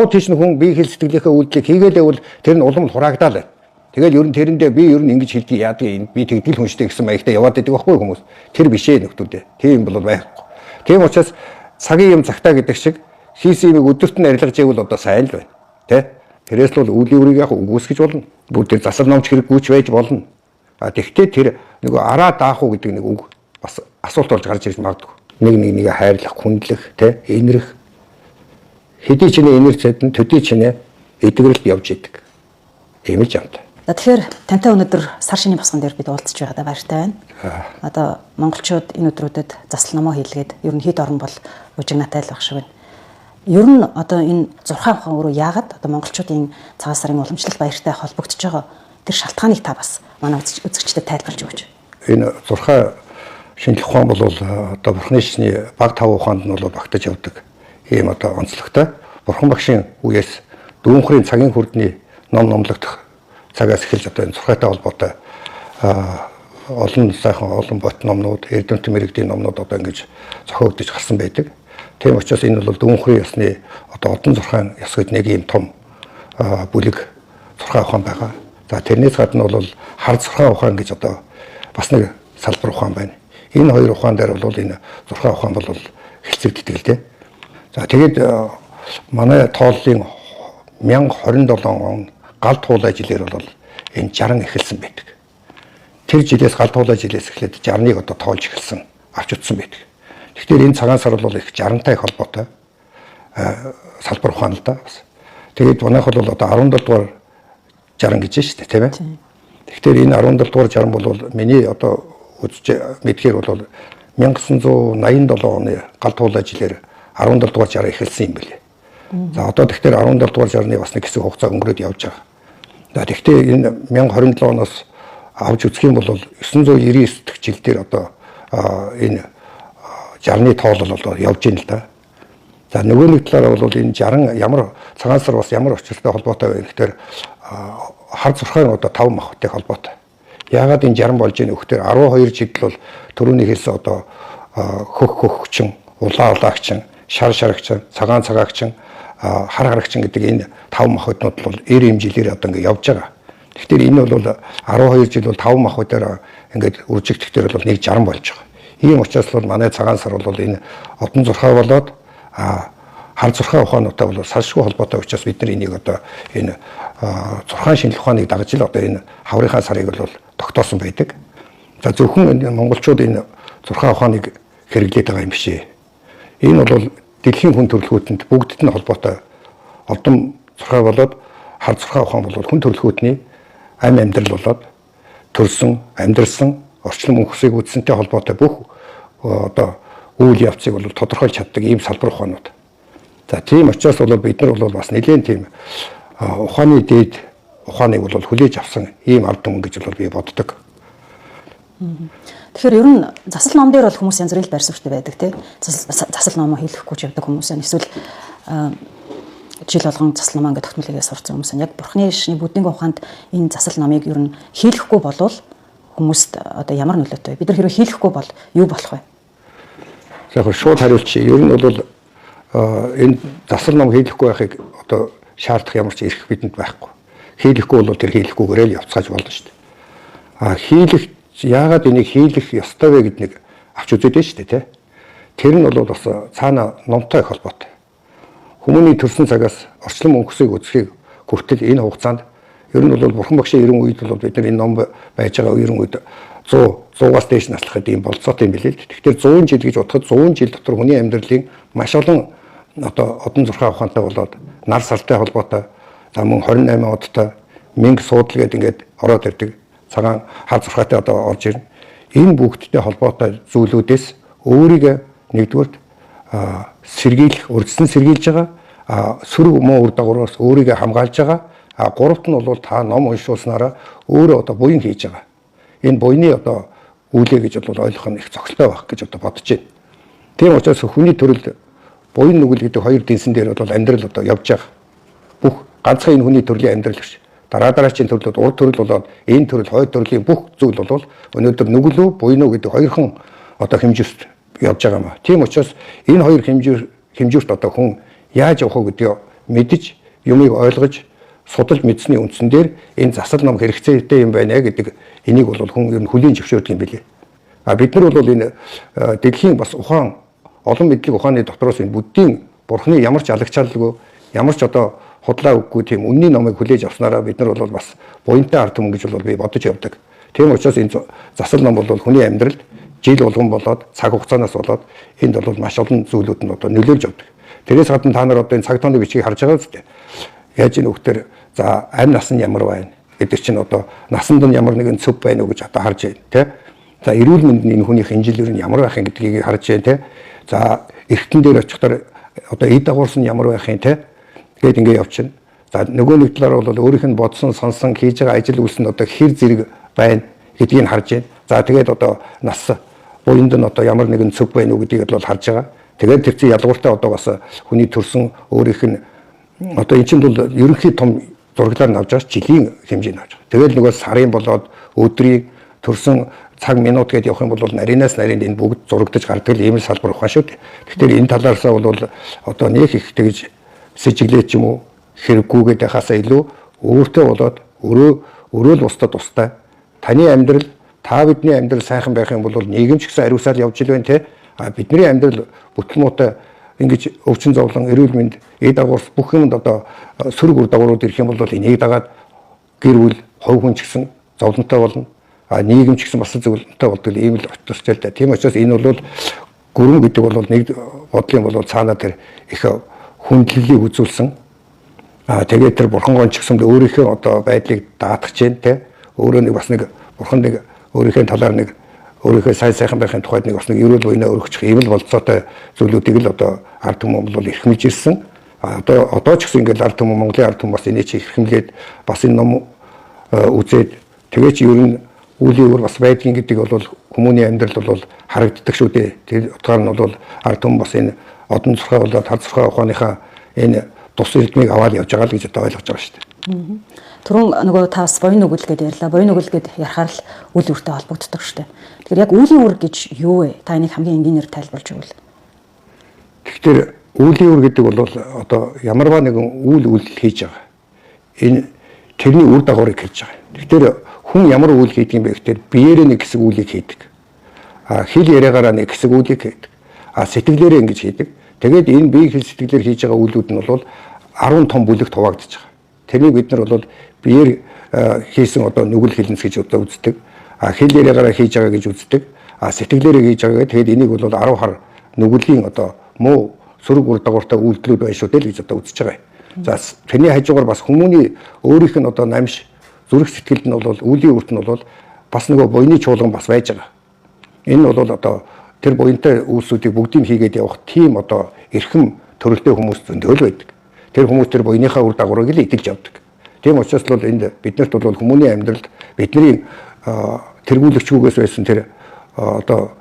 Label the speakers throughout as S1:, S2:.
S1: Шууд тийш нь хүн бие хэл сэтгэлийнхээ үйлдэлийг хийгээл байвал тэр нь улам л хураагдаал байна. Тэгэл ер нь тэрэндээ би ер нь ингэж хэлдэг яадаг би тэгдэл хүн штэ гэсэн маягтай яваад идэг байхгүй хүмүүс. Тэр биш ээ нөхдүүдээ. Тийм бол байхгүй. Тийм учраас цагийн юм цагтаа гэдэг шиг хийсэн юмыг өдөрт нь арилгаж ивэл одоо сайн л байна. Тэ? Тэрээс л бол үлийн үрийг яг үгүйсгэж болно. Бүр тэр засал номч хэрэггүй ч байж болно. А тэгвэл тэр нөгөө араа даах уу гэдэг нэг үг бас асуулт болж гарч ирж магадгүй. Нэг нэг нэгэ хайрлах, хүндлэх, тэ, инэрх. Хэдий ч нэ инэр цэдэн, төдий ч нэ эдгэрэлт явж идэг. Тийм л жамтай.
S2: За тэгэхээр тантай өнөөдөр сар шинийн босгон дээр бид уулзч байгаадаа баяртай байна. Одоо монголчууд энэ өдрүүдэд засал номоо хийлгээд ер нь хэд орн бол бужигнаатай л байх шиг байна. Ер нь одоо энэ зурхаан ухаан өөрөө яагаад одоо монголчуудын цагаан сарын уламжлалт баяртай холбогдож байгаа тэр шалтгааныг та бас манай үзэгчдэд тайлбарлаж өгөөч.
S1: Энэ зурхаа шинжлэх ухаан бол одоо бурхны шний баг тав ухаанд нь бол багтаж явдаг ийм одоо онцлогтой. Бурхан багшийн үеэс дүүнхрийн цагийн хүрдний ном номлогдох цагаас эхэлж одоо энэ зурхаатай холбоотой олон сайхан олон бот номнууд, эрдэмтэн мэрэгдийн номнууд одоо ингэж зохиогдож гарсан байдаг. Тийм учраас энэ бол дүүнхрийн ёсны одоо одон зурхаан ёс гэж нэг ийм том бүлэг зурхаа ухаан байгаа. За тэрнээс гадна бол хар зурхаан ухаан гэж одоо бас нэг салбар ухаан байна. Энэ хоёр ухаан дээр бол энэ зурхаан ухаан бол хэлцэгддэг л дээ. За тэгээд манай тооллын 1027 он гал туулай жилээр бол энэ 60 эхэлсэн байдаг. Тэр жилээс гал туулай жилээс эхлээд 60-ыг одоо тоолж эхэлсэн, авч утсан байдаг. Тэгэхээр энэ цагаан сар бол их 60-тай их холбоотой салбар ухаан л да. Тэгээд манайх бол одоо 17 дугаар 60 гэж байна шүү дээ, тийм ээ. Тэгэхээр энэ 17 дугаар 60 бол миний одоо үзэж мэдхээр бол 1987 оны гал туулай жилээр 17 дугаар 60 эхэлсэн юм билээ. За одоо тэгэхээр 17 дугаар 60-ны бас нэг хэсэг хугацаа өнгөрөөд явж байгаа. За тэгэхээр энэ 1027 оноос авч үзэх юм бол 999 дэх жил дээр одоо энэ 60-ны тоолол бол явж байна л да. За нөгөө нэг талаараа бол энэ 60 ямар цагаан сар бас ямар учиртай холбоотой вэ гэхээр хар зурхаан одоо 5 махбодтой холбоотой. Яагаад энэ 60 болж ийн вөхтөр 12 жил бол түрүүний хэлсэн одоо хөх хөхчин, улаа улаагчин, шар шарагчин, цагаан цагаагчин, хар харагчин гэдэг энэ 5 махбоднууд бол 90 юм жилээр одоо ингэ явж байгаа. Тэгэхээр энэ бол 12 жил бол 5 махбодоор ингээд үржигдэхтэр бол нэг 60 болж байгаа. Ийм учраас бол манай цагаан сар бол энэ одон зурхаа болоод хар зурхаа ухаануудтай бол салшгүй холбоотой учраас бид нар энийг одоо энэ зурхаан шинжлэх ухааныг дагаж л одоо энэ хаврынхаа сарыг бол тогтоосон байдаг. За зөвхөн монголчууд энэ зурхаан ухааныг хэрэглээд байгаа юм биш ээ. Энэ бол дэлхийн хүн төрөлхтөнд бүгдд нь холбоотой одон зурхаа болоод хар зурхаа ухаан бол хүн төрөлхтний амь амьдрал болоод төрсөн, амьдрсан, орчлон мөнхсийг үзсэнтэй холбоотой бүх одоо үйл явцыг бол тодорхойлж чаддаг ийм салбар ухаанууд. За тийм учраас бол бид нар бол бас нэлээд тийм ухааны дээд ухааныг бол хүлээж авсан ийм ард түмэн гэж бол би боддог.
S2: Тэгэхээр ер нь засал ном дээр бол хүмүүс янз бүрийн байр суурьтай байдаг тий. Засал номоо хийлгэхгүй ч явдаг хүмүүс байна. Эсвэл жил болгон засал номоо ингээд тогтмол хийгээ сурцсан хүмүүс байна. Яг бурхны шний бүдэнг ухаанд энэ засал номыг ер нь хийлгэхгүй болвол хүмүүст одоо ямар нөлөөтэй вэ? Бид нар хэрвээ хийлгэхгүй бол юу болох вэ?
S1: За яг шууд хариулчих. Ер нь бол энэ засал ном хийлгэхгүй байхыг одоо шаардах ямар ч эрх бидэнд байхгүй. Хийлгэхгүй бол тэр хийлгэхгүйгээрээ л явцгааж болно шүү дээ. А хийлэх яагаад энийг хийлэх ёстой вэ гэдэг нэг авч үзээд байна шүү дээ, тэ. Тэр нь бол бас цаана номтой их холбоотой. Хүмүүний төрсэн цагаас орчлон мөнхсийг үзэхийг хүртэл энэ хугацаанд ер нь бол бурхан багшийн 90 үед бол бид нар энэ ном байж байгаа 90 үед 100-аас дээш наслахад ийм болцоотой юм билээ л. Тэгэхээр 100 жил гэж бодоход 100 жил дотор хүний амьдралын маш олон одоо одон зурхаа ухаантай болоод нар сартай холбоотой за мөн 28 одтой мэнг суудал гэдэг ингээд ороод ирдэг. Цагаан хар зурхаатай одоо орж ирнэ. Энэ бүгдтэй холбоотой зүйлүүдээс өөрийгөө нэгдүгürt сэргийлэх, урьдчилан сэргийлж байгаа, сөрөг муу үр дагавраас өөрийгөө хамгаалж байгаа. Гуравт нь бол та ном уншуулснараа өөрөө одоо буян хийж байгаа. Энэ буяны одоо үйлээ гэж бол ойлгох нь их зохилтой байх гэж одоо бодож байна. Тийм учраас хүний төрөл буян нүгэл гэдэг хоёр дэнсэн дээр бол амьдрал одоо явж байгаа. Бүх ганцхан энэ хүний төрлийн амьдрал биш. Дараа дараачийн төрлүүд урд төрөл болоод энэ төрөл, хойд төрлийн бүх зүйл бол өнөөдөр нүгэл үү, буян уу гэдэг хоёрхан одоо хэмжүүрт явж байгаа юм а. Тийм учраас энэ хоёр хэмжүүрт одоо хүн яаж явах вэ гэдгийг мэдж, юмыг ойлгож, судалж мэдсэний үндсэн дээр энэ засал ном хэрэгцээтэй юм байна гэдэг энийг бол хүн ер нь хүлийн зөвшөөрдөг юм билээ. А бид нар бол энэ дэлхийн бас ухаан, олон мэдлэг ухааны дотроос энэ буддийн бурхны ямар ч алагчаалгүй, ямар ч одоо худлаа үггүй тийм үнний номыг хүлээж авснараа бид нар бол бас буянтай ард түмэн гэж бол би бодож явдаг. Тийм учраас энэ засал ном бол хүний амьдралд жил болгон болоод цаг хугацаанаас болоод энд бол маш олон зүйлүүд нь одоо нөлөөлж явдаг. Тэрээс гадна та нар одоо энэ цаг тооны бичгийг харж байгаа үстэй. Яаж энэ хүүхдэр за амь нас нь ямар байна гэдэг чинь одоо насанд нь ямар нэгэн цөп байна уу гэж одоо харж байна тий. За эрүүл мэнд нь энэ хүнийх инжил ер нь ямар байх юм гэдгийг харж байна тий. За эргэтэн дээр очихдоор одоо эд дагуурс нь ямар байх юм тий. Гээд ингэ явчихна. За нөгөө нэг талаар бол өөрийнх нь бодсон, сонсон, хийж байгаа ажил үйлс нь одоо хэр зэрэг байна гэдгийг харж байна. За тэгээд одоо нас буянд нь одоо ямар нэгэн цөп байна уу гэдгийг бол харж байгаа. Тэгээд тэр чинь ялгууртай одоо бас хүний төрсөн өөрийнх нь одоо эн чинь бол ерөнхий том зураглаар нь авч байгаа жилийн хэмжээнд авч байгаа. Тэгээд нөгөө сарын болоод өдрийн төрсөн цаг минут гэдээ явах юм бол нарийнаас наринд энэ бүгд зурагдаж гардаг л ийм л салбар ухаан шүү дээ. Тэгэхээр энэ талаараасаа бол одоо нэг их тэгж сэжиглээ ч юм уу хэрэггүйгээд байхаасаа илүү өөртөө болоод өөрөө л бусдад тустай. Таны амьдрал, та бидний амьдрал сайхан байх юм бол нийгэм ч гэсэн ариусаар явж ил байна те. А бидний амьдрал бүтэн муутай ингэж өвчин зовлон, эрүүл мэнд, эд дагуурс бүх юмд одоо сөрөг үр дагаврууд ирэх юм бол энийг дагаад гэр бүл, хувь хүн ч гэсэн зовлонтой болно. А нийгэм ч гэсэн бас зовлонтой болдог ийм л учиртай л да. Тийм учраас энэ бол гүрэн гэдэг бол нэг бодлын бол цаанаа тэр их хүндлэлийг үзүүлсэн. А тэгээд тэр бурхан гон ч гэсэн өөрийнхөө одоо байдлыг даатгах чинь те. Өөрөө нэг бас нэг бурхан нэг өөрийнхөө талаар нэг өөрийнхөө сайн сайхан байхын тухайд нэг бас нэг эрүүл буйнаа өргөчих ийм л болцоотой зүйлүүдийг л одоо ард түмэн бол эрхэмлж ирсэн. Одоо ч гэсэн ингээл ард түмэн, Монголын ард түмэн бас энийг чи эрхэмлээд бас энэ ном үзээд тэгээ чи ер нь үлийн үр бас байдгийн гэдэг бол хүмүүний амьдрал бол харагддаг шүү дээ. Тэр утгаар нь бол ард түмэн бас энэ одон зурхай болоод хар зурхай ухааныхаа энэ тус эрдмийг аваад явж байгаа л гэж одоо ойлгож байгаа шүү дээ.
S2: Түрүүн нөгөө та бас буян нүгэл гэдээ ярьлаа. Буян нүгэл гэд ярихаар л үйл үртэй холбогддог шүү дээ. Тэгэхээр яг үлийн үр гэж юу вэ? Та энийг хамгийн энгийнээр тайлбарлаж өгвөл.
S1: Тэгэхээр үлийн үр гэдэг бол одоо ямарваа нэгэн үйл үйлдэл хийж байгаа. Энэ тэрний үр дагаврыг хэлж байгаа. Тэгэхээр хүн ямар үйл хийдэг юм бэ гэхээр биеэрээ нэг хэсэг үйлийг хийдэг. А хэл яриагаараа нэг хэсэг үйлийг хийдэг. А сэтгэлээрээ ингэж хийдэг. Тэгээд энэ бие хэл сэтгэлээр хийж байгаа үйлүүд нь бол 10 том бүлэгт хуваагдаж байгаа. Тэрнийг бид нар бол биеэр хийсэн одоо нүгэл хилэнц гэж одоо үздэг. А хэл яриагаараа хийж байгаа гэж үздэг. А сэтгэлээрээ хийж байгаа гэдэг. Тэгээд энийг бол 10 хар нүглийн одоо муу сөрөг үр дагавартай үйлдэлүүд байна шүү дээ л гэж одоо үзэж байгаа юм. За тэрний хажуугаар бас хүмүүний өөрийнх нь одоо намш зүрх сэтгэлд нь бол үлийн үрт нь бол бас нөгөө буйны чуулган бас байж байгаа. Энэ бол одоо тэр буянтай үйлсүүдийг бүгдийг хийгээд явах тийм одоо эрхэм төрөлтэй хүмүүс зөндөө л байдаг. Тэр хүмүүс тэр буйныхаа үр дагаврыг л эдэлж явдаг. Тийм учраас бол энд биднэрт бол хүмүүний амьдралд бидний тэргүүлэгчгүйгээс байсан тэр одоо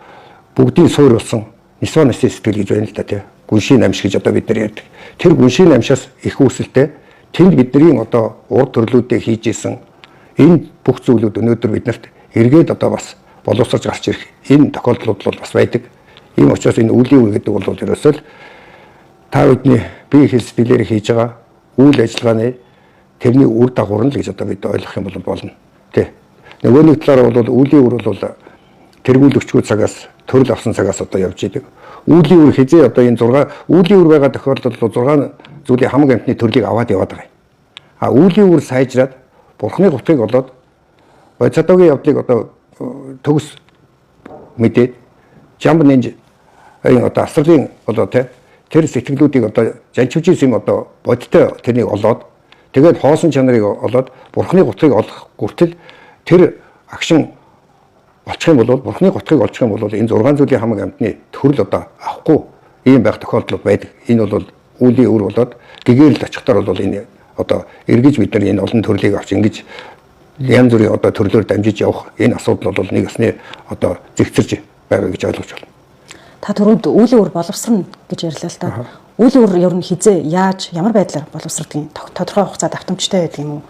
S1: бүгдийн суур болсон нисва насын сэтгэл гэж байна л да тий. Гүншийн намш гэж одоо бид нар ярьдаг. Тэр гүншийн намшаас их үүсэлтэй тэнд бидний одоо урд төрлүүдээ хийж исэн энэ бүх зүйлүүд өнөөдөр биднэрт эргээд одоо бас боловсрож гарч ирэх энэ тохиолдлууд бол бас байдаг. Ийм учраас энэ үлийн үр гэдэг бол ерөөсөө л та бидний бие хэл сэтгэлээр хийж байгаа үйл ажиллагааны тэрний үр дагавар нь л гэж одоо бид ойлгох юм бол болно. Тэ. Нөгөө нэг талаараа бол үлийн үр бол тэргүүлэгчгүй цагаас төрөл авсан цагаас одоо явж идэг. Үлийн үр хизээ одоо энэ 6 үлийн үр байгаа тохиолдолд бол 6 зүйлийн хамаг амьтны төрлийг аваад яваад байгаа юм. А үлийн үр сайжраад бурхны гутгийг олоод бодисадогийн явдлыг одоо төгс мэдээд жамб нинж энэ одоо асралын одоо тэ тэр сэтгэлүүдийг одоо жанчвжийн сэм одоо бодтой тэрнийг олоод тэгээд хоосон чанарыг олоод бурхны гутгийг олох хүртэл тэр агшин олчих юм бол бурхны гутгийг олчих юм бол энэ 6 зүйлийн хамаг амьтны төрөл одоо авахгүй ийм байх тохиолдол байдаг. Энэ бол үлийн үр болоод гэгэрэл очихдоор бол энэ одоо эргэж бид нар энэ олон төрлийг авч ингэж янз бүрийн одоо төрлөөр дамжиж явах энэ асуудал бол нэг ёсны одоо зэгцэрж байгаа гэж ойлгож байна.
S2: Та түрүүнд үлийн үр боловсрно гэж ярьлаа л та. Үлийн үр ер нь хизээ яаж ямар байдлаар боловсрдаг юм? Тодорхой хугацаа давтамжтай байдаг юм уу?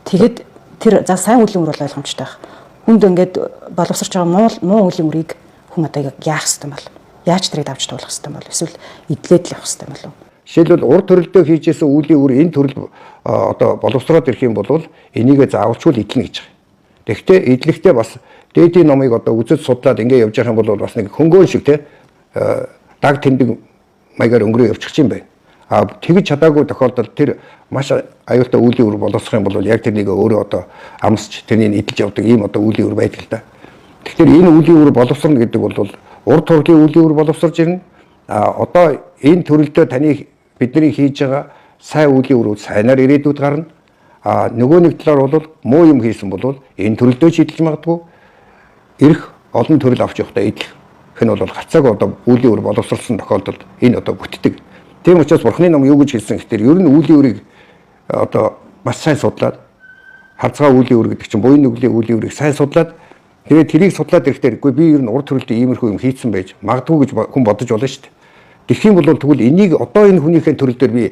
S2: Тэгээд тэр за сайн үлийн үр бол ойлгомжтой байх. Хүнд ингээд боловсрч байгаа муу үлийн үрийг хүн одоо яг яах ёстой юм бол? Яаж тэрийг давж туулах ёстой юм бол? Эсвэл эдлээд л явах ёстой юм болов?
S1: Жишээлбэл урд төрөлдөө хийжсэн үйлийн үр энэ төрөл одоо боловсроод ирэх юм бол энийгээ заавалчгүй эдлэнэ гэж байгаа. Тэгэхдээ эдлэхдээ бас дээдийн номыг одоо үзэж судлаад ингэ явж байгаа юм бол бас нэг хөнгөн шиг те даг тэмдэг маягаар өнгөрөө явчих юм байна. А тэгж чадаагүй тохиолдолд тэр маш аюултай үйлийн үр боловсрох юм бол яг тэрнийг өөрөө одоо амсч тэрнийг эдэлж явдаг ийм одоо үйлийн үр байдаг л да. Тэгэхээр энэ үйлийн үр боловсрно гэдэг бол урд төрлийн үйлийн үр боловсрж ирнэ. А одоо энэ төрөлдөө таны бидний хийж байгаа сайн үйлийн үр сайнаар ирээдүйд гарна. А нөгөө нэг талаар бол муу юм хийсэн бол энэ төрөлдөө ч эдэлж магадгүй. Ирэх олон төрөл авч явахдаа эдлэх хэн бол гацааг одоо үйлийн үр боловсруулсан тохиолдолд энэ одоо бүтдэг. Тийм учраас Бурхны ном юу гэж хэлсэн гэхээр ер нь үйлийн үрийг одоо маш сайн судлаад харцгаа үйлийн үр гэдэг чинь буян нүглийн үйлийн үрийг сайн судлаад тэгээд тэрийг судлаад ирэхдээ үгүй би ер нь урд төрөлдөө иймэрхүү юм хийцэн байж магадгүй гэж хүн бодож болно шүү дээ. Тэгэх юм бол тэгвэл энийг одоо энэ хүнийхээ төрөл дээр би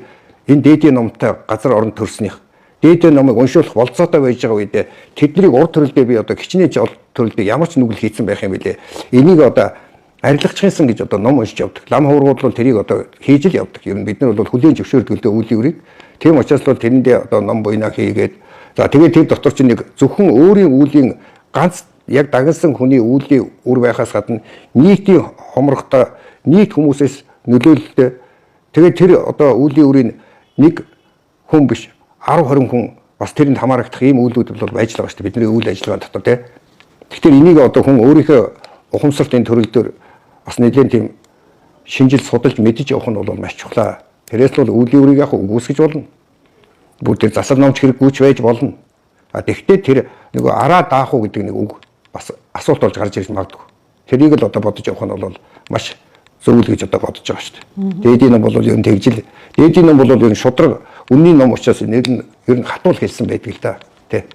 S1: энэ дээдийн номтой газар орон төрснийх дээдийн номыг уншуулах болцоотой байж байгаа үедээ тэднийг урд төрөлдөө би одоо хичнээн ч төрөлдөө ямар ч нүгэл хийцэн байх юм бэлээ. Энийг одоо арилгачихсан гэж одоо ном уншиж явдаг. Лам хуургууд бол тэрийг одоо хийж л явдаг. Ер нь бид нар бол хүлээн зөвшөөрдөг л дээ үйлийн үрийг. Тийм учраас бол тэрэндээ одоо ном буйнаа хийгээд за тэгээд тэр дотор чинь нэг зөвхөн өөрийн үйлийн ганц яг дагнсан хүний үйлийн үр байхаас гадна нийтийн хомрогтой нийт хүмүүсээс нөлөөлөлттэй. Тэгээд тэр одоо үйлийн үрийн нэг хүн биш 10 20 хүн бас тэрэнд хамаарагдах ийм үйлүүд бол байж л байгаа шүү дээ. Бидний үйл ажиллагаа дотор тий. Тэгэхээр энийг одоо хүн өөрийнхөө ухамсарт энэ төрөл дээр бас нэгэн тийм шинжил судалж мэдэж явах нь бол маш чухлаа. Тэрээс л бол үйлийн үрийг яг үгүйсгэж болно. Бүр тэр засал номч хэрэггүй ч байж болно. А тэгвэл тэр нөгөө араа даах уу гэдэг нэг үг бас асуулт болж гарч ирж магадгүй. Тэрийг л одоо бодож явах нь бол маш зөв л гэж одоо бодож байгаа шүү дээ. Дээдийн ном бол ер нь тэгжил. Дээдийн ном бол ер нь шудраг үнний ном учраас нэр нь ер нь хатуул хэлсэн байдаг л да. Тэ.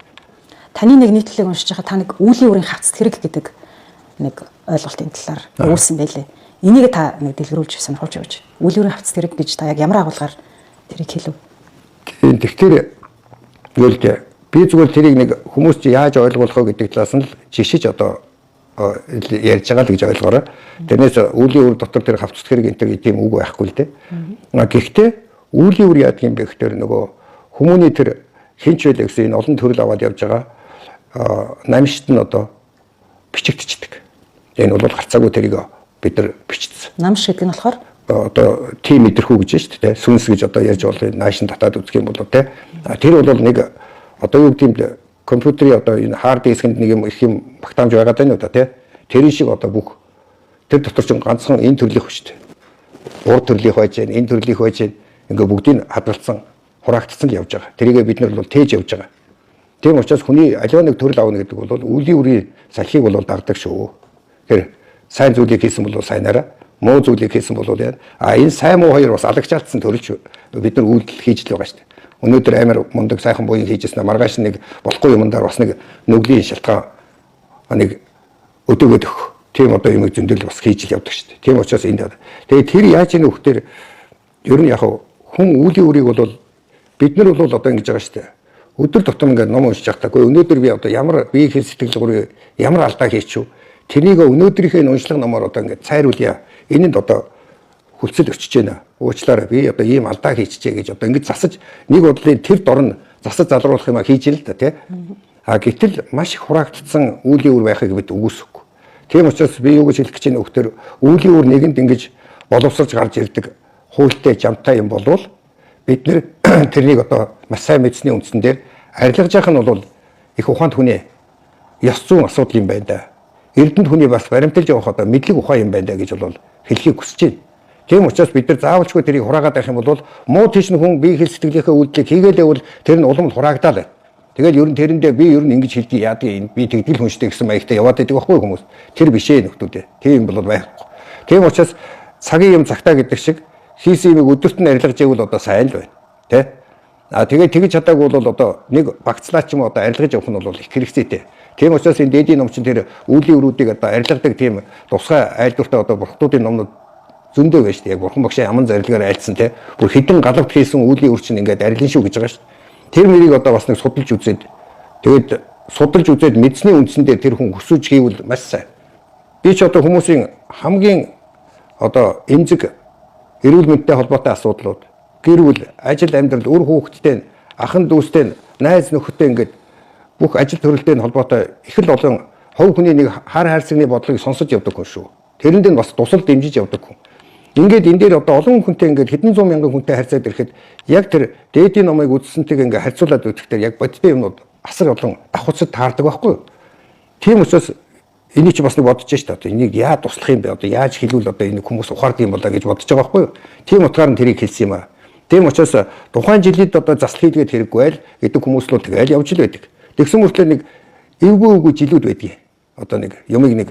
S2: Таны нэг нийтлэлийг уншиж байгаа та нэг үйлийн үрийн хавцт хэрэг гэдэг нэг ойлголтын талаар өгүүлсэн байлээ. Энийг та нэг дэлгэрүүлж сонирхолж явж. Үйлийн үрийн хавцт хэрэг гэж та яг ямар агуулгаар тэрийг хэлв?
S1: Тийм, тэгэхээр юу л дээ. Би зүгээр тэрийг нэг хүмүүс чи яаж ойлгуулах вэ гэдэг талаас нь л жишиж одоо ярьж байгаа л гэж ойлгоорой. Тэрнээс үйлийн үр дотор тэр хавцт хэрэг энэ төр тийм үг байхгүй л дээ. Гэхдээ үйлийн үр яадаг юм бэ гэхээр нөгөө хүмүүний тэр хинч байлаа гэсэн энэ олон төрөл аваад явж байгаа намшит нь одоо бичигдчихдэг. Энэ бол гарцаагүй тэрийг бид нар бичсэн.
S2: Намш гэдэг нь болохоор
S1: одоо тийм мэдрэхүү гэж шүү дээ. Сүнс гэж одоо ярьж болно. Наашин татаад үзэх юм бол тэ. Тэр бол нэг одоо юу гэдэг юм компьютерийн одоо энэ хард дискэнд нэг юм их юм багтаамж байгаад байна уу да тий. Тэрэн шиг одоо бүх тэр дотор чинь ганцхан энэ төрлийнх шүү дээ. Урд төрлийнх байж гэн, энэ төрлийнх байж гэн ингээ бүгдийг хадгалсан, хураагдсан л явж байгаа. Тэрийгээ бид нар бол тээж явж байгаа. Тийм учраас хүний аливаа нэг төрөл авна гэдэг бол үлийн үрийн салхийг бол дагдаг шүү. Тэр сайн зүйлийг хийсэн бол сайнараа, муу зүйлийг хийсэн бол яа. А энэ сайн муу хоёр бас алагчаалтсан төрөлч бид нар үйлдэл хийж л байгаа шүү дээ. Өнөөдөр амар мундаг сайхан буян хийжсэн маргааш нэг болохгүй юмдаар бас нэг нүглийн шалтгаан нэг өдөөгөөд өгөх. Тийм одоо юм зөндөл бас хийж л явдаг шүү дээ. Тийм учраас энд тэгээд тэр яаж ийн өгөхтөр ер нь яг хүн үлийн үрийг бол бид нар бол одоо ингэж байгаа шүү дээ. Өдөр тутам ингээд ном уншиж байхдаа үгүй өнөөдөр би одоо ямар бие хэл сэтгэл гурыг ямар алдаа хийчихв. Тэрнийг өнөөдрийнхээ уншлага номоор одоо ингээд цайруулъя. Энэнд одоо хүлцэл өчөж байна. Уучлаарай би одоо ийм алдаа хийчихье гэж одоо ингэж засаж нэг бодлын тэр дор нь засаж залруулах юм а хийж ил л да тий. А гэтэл маш их хураагдсан үлийн үр байхыг бид үгүйсэхгүй. Тийм учраас би юу гэж хэлэх гэж байна вөхтөр үлийн үр нэгэнд ингэж боловсрож гарч ирдэг хуультай жамтай юм болвол бид нэр тэрнийг одоо маш сайн мэдсэний үндсэн дээр арилгаж явах нь бол их ухаанд хүний ёс зүйн асуудал юм байна да. Эрдэнэт хүний бас баримталж явах одоо мэдлэг ухаан юм байна да гэж бол хэлхийг хүсэж байна. Тийм учраас бид нар заавалчгүй тэрийг хураагаад байх юм бол муу тийш нь хүн бие хэл сэтгэлийнхээ үйлдэлийг хийгээл байвал тэр нь улам хураагдаа л байна. Тэгэл ер нь тэрэндээ би ер нь ингэж хэлдэг яадаг би тэгдэл хүн штэ гэсэн маягтай яваад байдаг байхгүй хүмүүс. Тэр биш ээ нөхдүүдээ. Тийм бол байхгүй. Тийм учраас цагийн юм цагтаа гэдэг шиг хийсэн юмыг өдөрт нь арилгаж ивэл одоо сайн л байна. Тэ? А тэгээд тэгж чадаагүй бол одоо нэг багцлаа ч юм уу одоо арилгаж явах нь бол их хэрэгцээтэй. Тийм учраас энэ дээдийн ном чинь тэр үлийн өрүүдийг одоо арилгадаг тийм тусгай айлдвартай одоо бурхтуудын номнууд зөндөө байж шүү дээ. Яг бурхан багшийн аман зарилгаар айлдсан те. Бүр хідэн галавт хийсэн үлийн үр чинь ингээд арилна шүү гэж байгаа шүү. Тэр мөрийг одоо бас нэг судалж үзээд тэгээд судалж үзээд мэдсний үндсэн дээр тэр хүн хүсэж хийвэл маш сайн. Би ч одоо хүмүүсийн хамгийн одоо эмзэг эрүүл мэндтэй холбоотой асуудлууд, Гэр бүл, ажил амьдрал, үр хүүхэдтэй, ахан дүүстэй, найз нөхөдтэй ингээд бүх ажил төрөлтэй холбоотой их л олон хувь хүний нэг хар хайрцагны бодлогыг сонсож явдаг хүн шүү. Тэрэнд нь бас тусал дэмжиж явдаг хүн. Ингээд энэ дээр одоо олон хүнтэй ингээд хэдэн зуун мянган хүнтэй харьцаад ирэхэд яг тэр дээдийн номыг үзсэнтэйг ингээд харьцуулаад үзэхдээ яг бодиттой юмнууд асар олон давхцад таардаг байхгүй юу? Тийм учраас энийг чи бас нэг бодож шээ одоо энийг яаж туслах юм бэ? Одоо яаж хэлвэл одоо энэ хүмүүс ухаардаг юм болоо гэж бодож байгаа байхгүй юу? Тийм утгаар нь тэрийг хэлсэн юм аа. Тийм учраас тухайн жилид одоо засал хийлгээд хэрэггүй л гэдэг хүмүүс л тэгэл явж л байдаг. Тэгсэн мөртлөө нэг эвгүй эвгүй жилүүд байдгийг. Одоо нэг юмыг нэг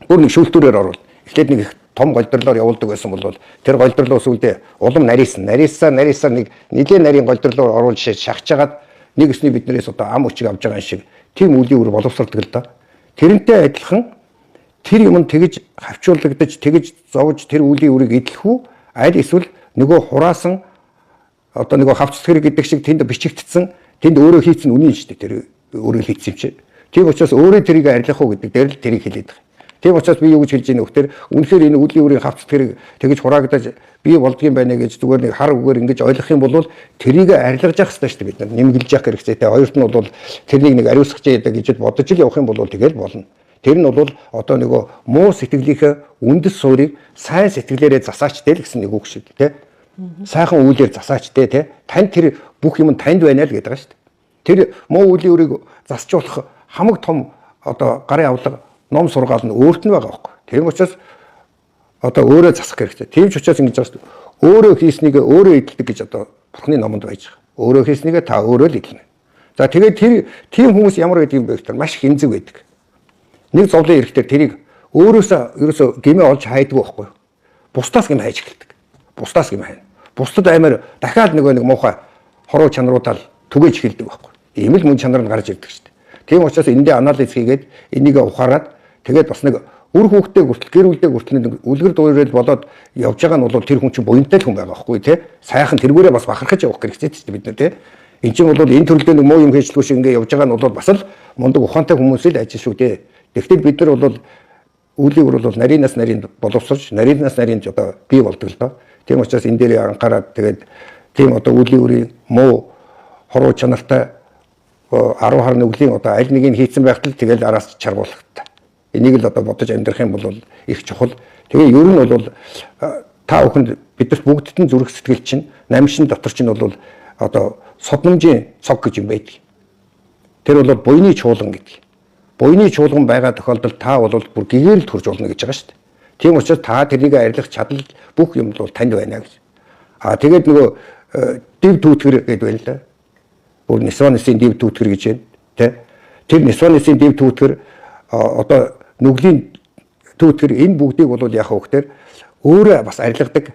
S1: бүр нэг шүүлтүүрээр оруул. Эхлээд нэг их том голдрлоор явуулдаг байсан бол тэр голдрлоо сүүлдээ улам нарийсан. Нарийсаар нэг нэлээд нарийн голдрлоор оруулж шахаж нэг өсний биднээс одоо ам өчиг авж байгаа юм шиг тийм үлийн үр боловсролдог л доо. Тэрнтэй адилхан тэр юм тэгж хавчуулагдаж тэгж зовж тэр үлийн үрийг идэх үү аль эсвэл нөгөө хураасан одоо нөгөө хавцлах хэрэг гэдэг шиг тэнд бичигдсэн тэнд өөрөө хийцэн үнэн шүү дээ, тэр өөрөө хийцэн юм чи. Тийм учраас өөрөө тэрийг арилгах уу гэдэг дээр л тэрийг хэлээд байгаа. Тийм учраас би юу гэж хэлж байгаа нөхдөр үнэхээр энэ үлийн үрийн хавцлах хэрэг тэгж хураагдаж бий болдгийм байна гэж зүгээр нэг хар үгээр ингэж ойлгох юм бол тэрийг арилгаж явах хэрэгтэй шүү дээ, бид нар нэмгэлж явах хэрэгцээтэй. Хоёрт нь бол тэрнийг нэг ариусгах гэдэг гэж бодож л явах юм бол тэгэл болно. Тэр нь бол одоо нөгөө муу сэтгэлийнхээ үндэс суурийг сайн сэтгэлээрээ засаач дээ л гэсэн нэг үг шиг тий. Сайхан үйлээр засаач дээ тий. Танд тэр бүх юм танд байна л гэдэг байгаа шүү дээ. Тэр муу үлийн үрийг засч болох хамаг том одоо гарын авлага ном сургаал нь өөрт нь байгаа байхгүй. Тийм учраас одоо өөрөө засах хэрэгтэй. Тийм ч учраас ингэж байгаа шүү дээ. Өөрөө хийснийг өөрөө эдэлдэг гэж одоо Бурхны номонд байж байгаа. Өөрөө хийснийгээ та өөрөө л эдлэнэ. За тэгээд тэр тийм хүмүүс ямар байдаг юм бэ гэхээр маш хэмзэг байдаг. Нэг зовлон ирэхдээ тэрийг өөрөөсөө ерөөсөө гэмээ олж хайдгүй байхгүй. Бусдаас гэмээ хайж эхэлдэг. Бусдаас гэмээ хайна. Бусдад амар дахиад нөгөө нэг муухай хоруу чанаруудаа түгээж эхэлдэг байхгүй. Ийм л мөн чанар нь гарч ирдэг шүү дээ. Тийм учраас эндээ анализ хийгээд энийг ухаарад тэгээд бас нэг үр хүүхдээ хүртэл гэр бүлдээ хүртэл нэг үлгэр дуурайл болоод явж байгаа нь бол тэр хүн чинь буянтай л хүн байгаа байхгүй тий. Сайхан тэргүүрээ бас бахархаж явах хэрэгцээтэй шүү дээ бид нар тий. Энд чинь бол энэ төрлөө нэг муу юм хийжлгүй шиг ингээ явж байгаа нь бол бас л мундаг ухаантай хүмүүс л ажил шүү дээ. Тэгэхдээ бид нар бол үлийн үр бол нарийнаас нарийн боловсрч нарийнаас нарийн одоо бий болдог л доо. Тийм учраас энэ дээр анхаарад тэгээд тийм одоо үлийн үрийн муу хоруу чанартай 10 хар нүглийн одоо аль нэгийг хийцэн байхад л тэгэл араас чаргуулахтай. Энийг л одоо бодож амьдрах юм бол их чухал. Тэгээ ер нь бол та бүхэнд бидэрт бүгдд нь зүрх сэтгэл чинь намшин дотор чинь бол одоо содномжийн цог гэж юм байдаг. Тэр бол буйны чуулган гэдэг. Буйны чуулган байгаа тохиолдолд та бол бүр гэгэрэл төрж болно гэж байгаа шүү дээ. Тийм учраас та тэрнийг арилгах чадал бүх юм бол танд байна гэж. Аа тэгээд нөгөө див түүтгэр гэдэг байна л да. Бүр Нисванысын див түүтгэр гэж байна тэ. Тэр Нисванысын див түүтгэр одоо нүглийн түүтгэр энэ бүгдийг бол яах вэ гэхээр өөрөө бас арилгадаг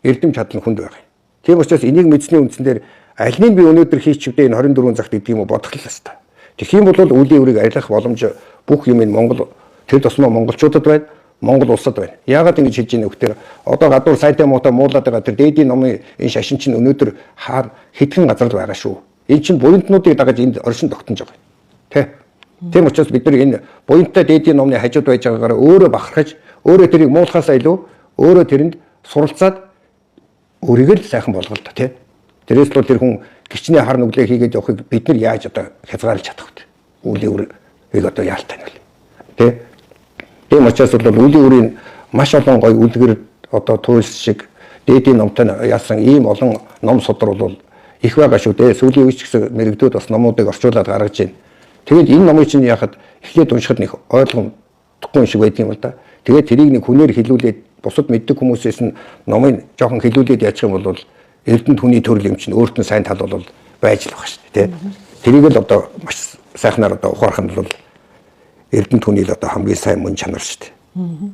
S1: эрдэм чадал нь хүнд байгаа юм. Тийм учраас энийг мэдсэний үндсэн дээр аль нь би өнөөдөр хийчихвдээ энэ 24 цагт гэдэг юм уу бодох л ёстой. Тэгэх юм бол үлийн үрийг арилгах боломж бүх юм энэ Монгол тэр тусмаа монголчуудад байна. Монгол улсад байна. Яагаад ингэж хэлж ийнэ гэхээр одоо гадуур сайтай муутай муулаад байгаа тэр дээдийн номын энэ шашин чинь өнөөдөр хаар хэдхэн газар л байгаа шүү. Энэ чинь буянтнуудыг дагаж энд оршин тогтнож байгаа юм. Тэ. Тийм учраас бид нар энэ буянтай дээдийн номны хажууд байж байгаагаараа өөрөө бахархаж, өөрөө тэрийг муулахаасаа илүү өөрөө тэрэнд суралцаад өөрийгөө л сайхан болгол та тий. Тэрээс л тэр хүн гिचний хар нүглээ хийгээд явахыг бид нар яаж одоо хязгаарлаж чадах вэ? Үлийн үрийг одоо яалтай нь вэ? Тэ. Тийм учраас бол үлийн үрийн маш олон гоё үлгэр одоо туйлс шиг дээдийн номтой яасан ийм олон ном судар бол их байгаа шүү дээ. Сүүлийн үеч гэсэн мэрэгдүүд бас номуудыг орчуулад гаргаж байна. Тэгээд энэ номыг чинь яхад эхлээд уншихад нэг ойлгомдохгүй юм шиг байдаг юм л да. Тэгээд тэрийг нэг хүнээр хилүүлээд бусад мэддэг хүмүүсээс нь номыг жоохон хилүүлээд яачих юм бол эрдэнэт хүний төрөл юм чинь өөрт нь сайн тал бол байж л байгаа шүү дээ, тэ. Тэрийг л одоо маш сайхнаар одоо ухаарах нь бол эрдэнэт хүний л одоо хамгийн сайн мөн чанар шүү дээ.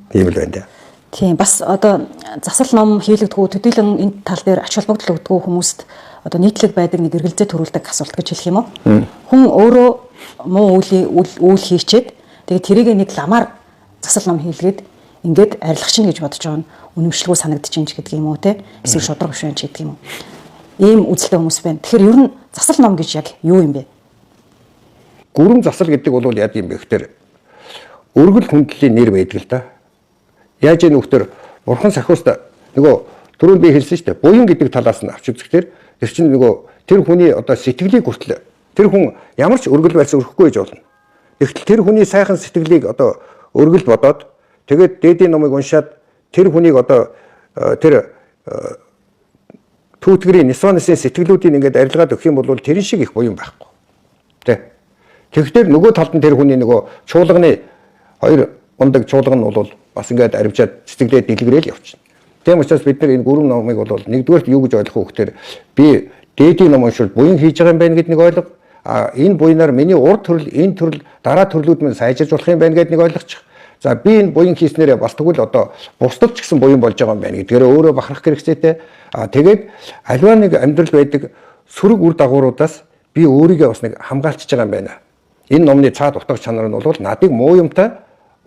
S1: Тийм л байна да.
S2: Тийм бас одоо засал ном хийлэгдэггүй төдийлөн энэ тал дээр ач холбогдол өгдөггүй хүмүүст одоо нийтлэг байдаг нэг эргэлзээ төрүүлдэг асуулт гэж хэлэх юм уу? Хүн өөрөө муу үйл хийчээд тэгээд тэрийг нэг ламаар засал ном хийлгээд ингээд арилгах чинь гэж бодож байгаа нь үнэмшлгүй санагдаж чинь ч гэдэг юм уу те, эсвэл шудраг биш байх ч гэдэг юм уу. Ийм үзэлтэй хүмүүс байна. Тэгэхээр ер нь засал ном гэж яг юу юм бэ?
S1: Гүрэм засал гэдэг бол яа гэм бэ гэхээр өргөл хүндлэлийн нэр байдаг л да. Яаж ийм нөхдөр бурхан сахиуст нөгөө Түрүүнд би хэлсэн шүү дээ. Буян гэдэг талаас нь авч үзэхээр тэр чинь нөгөө тэр хүний одоо сэтгэлийг хүртэл тэр хүн ямар ч өргөл барьсан өрөхгүй гэж болно. Тэгтэл тэр хүний сайхан сэтгэлийг одоо өргөл бодоод тэгээд дээдийн номыг уншаад тэр хүнийг одоо тэр түүтгэрийн нисванысын сэтгэлүүдийг ингээд арилгаад өгөх юм бол тэрэн шиг их буян байхгүй. Тэ. Тэгэхээр нөгөө талд нь тэр хүний нөгөө чуулганы хоёр ундаг чуулган нь бол бас ингээд аривчаад сэтгэлээ дэлгэрэл явчихна. Тийм учраас бид нар энэ гүрэм номыг бол нэгдүгээрт юу гэж ойлгох вэ гэхээр би дээдийн ном уншвал буян хийж байгаа юм байна гэд нэг ойлго. А энэ буянаар миний урд төрөл, энэ төрөл, дараа төрлүүд минь сайжирч болох юм байна гэд нэг ойлгочих. За би энэ буян хийснээрээ бас тэгвэл одоо бусдад ч гэсэн буян болж байгаа юм байна гэдгээрээ өөрөө бахарх хэрэгцээтэй. А тэгээд аливаа нэг амьдрал байдаг сөрөг үр дагавруудаас би өөрийгөө бас нэг хамгаалчихж байгаа юм байна. Энэ номны цаад утга чанар нь бол надыг муу юмтай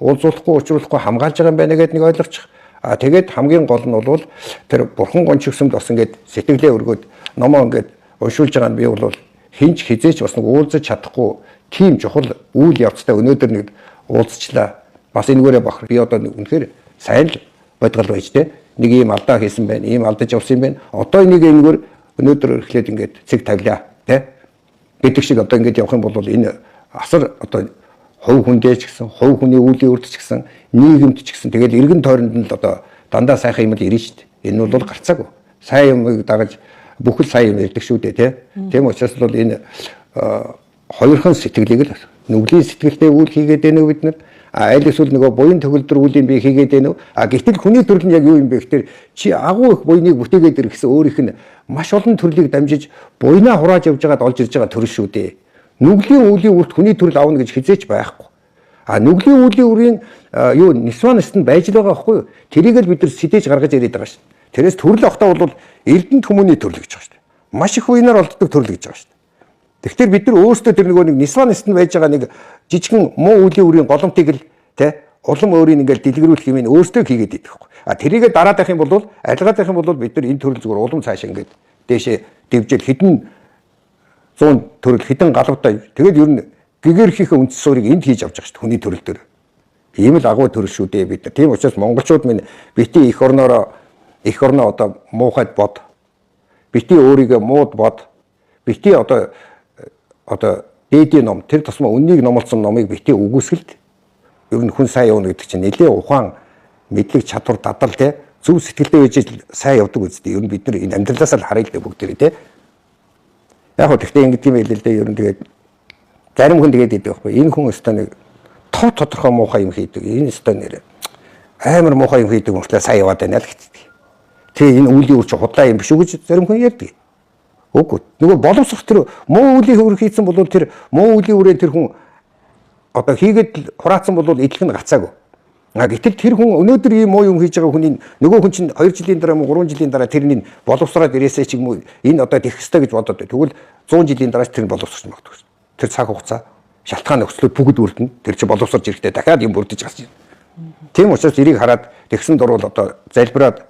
S1: уулзуулахгүй, учруулахгүй хамгаалж байгаа юм байна гэд нэг ойлгочих. А тэгээд хамгийн гол нь бол тэр бурхан гончигсомд бас ингээд сэтгэлээ өргөөд номоо ингээд уншуулж байгаа нь би бол хинч хизээч бас нэг уулзаж чадахгүй тийм чухал үйл явцтай өнөөдөр нэг уулзчлаа. Бас энэгээрээ бахар би одоо үнэхээр сайн л бодгол байж тээ. Нэг ийм алдаа хийсэн байна, ийм алдаж явсан юм байна. Одоо энийг энэгээр өнөөдөр эхлээд ингээд цэг тавилаа тэ гэдэг шиг одоо ингээд явах юм бол энэ асар одоо хувь хүндээ ч гэсэн, хувь хүний үйлийн үрд ч гэсэн, нийгэмд ч гэсэн тэгэл эргэн тойронд нь л одоо дандаа сайхан юм л ирнэ шүү дээ. Энэ бол гарцаагүй. Сайн юмыг дагаж бүхэл сайн юм ирдэг шүү дээ, тэ. Тийм учраас бол энэ хоёрхан сэтгэлийг л нүглийн сэтгэлтэй үйл хийгээд байна уу бид нар? А аль эсвэл нөгөө буян төгөлдөр үлийн би хийгээд байна уу? А гэтэл хүний төрөл нь яг юу юм бэ гэхээр чи агуу их буйныг бүтээгээд ир гэсэн өөрийнх нь маш олон төрлийг дамжиж буйнаа хурааж явж байгаад олж ирж байгаа төрөл шүү дээ. Нүглийн үлийн үрт хүний төрөл авна гэж хизээч байхгүй. А нүглийн үлийн үрийн юу нисван нэст нь байж л байгаа байхгүй юу? Тэрийг л бид нар сэтэж гаргаж ирээд байгаа шүү. Тэрээс төрөл авахтаа бол эрдэнэт хүмүүний төрөл гэж байгаа шүү. Маш их буйнаар олддог төрөл гэж байгаа шүү. Тэгэхээр бид нар өөрсдөө тэр нөгөө нэг нисван нэст нь байж байгаа нэг жижигхэн муу үлийн үрийн голомтыг л тэ улам өөрийг ингээл дэлгэрүүлэх юм өөрсдөө хийгээд идэх байхгүй. А тэрийгэ дараад байх юм бол алгаад байх юм бол бид нар энэ төрөл зүгээр улам цаашаа ингээд дээшээ дэвжэл хэдэн 100 төрөл хэдэн галавтай тэгээд ер нь гэгэрхийнхээ үндэс суурийг энд хийж авч байгаа шүү дээ хүний төрөл дээр. Ийм л агуу төрөл шүү дээ бид нар. Тийм учраас монголчууд минь бити эх орноороо эх орноо одоо муухайд бод. Бити өөрийгөө мууд бод. Бити одоо дээдийн ном тэр тусмаа үннийг номлосон номыг бити үгүйсгэлд ер нь хүн сайн явна гэдэг чинь нэлээ ухаан мэдлэг чадвар дадал те зөв сэтгэлтэй байж сайн явдаг үстэй. Ер нь бид нар энэ амьдралаасаа л харъя л дээ бүгдээрээ те. Яг хөө тэгтээ ингэдэг юм байл л дээ ер нь тэгээд зарим хүн тэгээд идэг байхгүй. Энэ хүн өстой нэг тоо тодорхой муухай юм хийдэг. Энэ өстой нэр амар муухай юм хийдэг мөртлөө сайн яваад байна л гэдэг. Тэгээ энэ үлийн үр чи худлаа юм биш үү гэж зарим хүн ярьдаг. Үгүй. Нөгөө боловсрох тэр муу үлийн үр хийсэн бол тэр муу үлийн үрээ тэр хүн одоо хийгээд хураацсан бол идэх нь гацаагүй. А гэтэл тэр хүн өнөөдөр ийм муу юм хийж байгаа хүний нөгөө хүн чинь 2 жилийн дараа мөн 3 жилийн дараа тэрний боловсроод ирээсэй ч юм уу энэ одоо тех ёстой гэж бодоод тэгвэл 100 жилийн дараа ч тэр нь боловсрч магадгүй. Тэр цаг хугацаа шалтгаан нөхцлүүд бүгд бүрдэнэ. Тэр чинь боловсрч ирэхдээ дахиад юм бүрдэж гарч ирнэ. Тийм учраас эрийг хараад тэгсэн дурвал одоо залбираад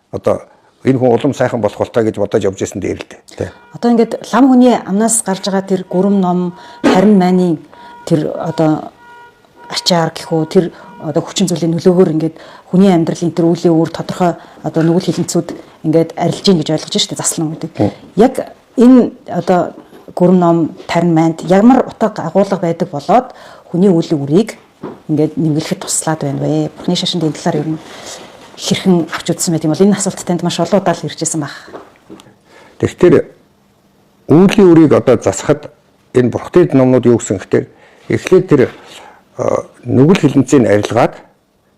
S1: одоо энэ хүн улам сайхан болох болтой гэж бодож явж исэн дээр л дээ.
S2: Одоо ингээд лам хүний амнаас гарч байгаа тэр гүрэм ном харин майнын тэр одоо ачаар гэх үү тэр одоо хүчин зүйлийн нөлөөгөөр ингээд хүний амьдралын тэр үлийн үр тодорхой одоо нүгэл хилэнцүүд ингээд арилж гин гэж ойлгож штэ заслан гэдэг. Яг энэ одоо гүрэм ном тарин майнд ямар утга агуулга байдаг болоод хүний үлийн үрийг ингээд нэмгэлэхэд туслаад байна вэ? Бурхны шашинд энэ талаар ер нь хэрхэн авч үзсэн байт юм бол энэ асуулт танд маш олон удаа л ирж байсан баг.
S1: Тэгэхээр үүлийн үрийг одоо засахад энэ бурхны номнууд юу гэсэн гэхээр эхлээд тэр нүгэл хилэнцгийг арилгаад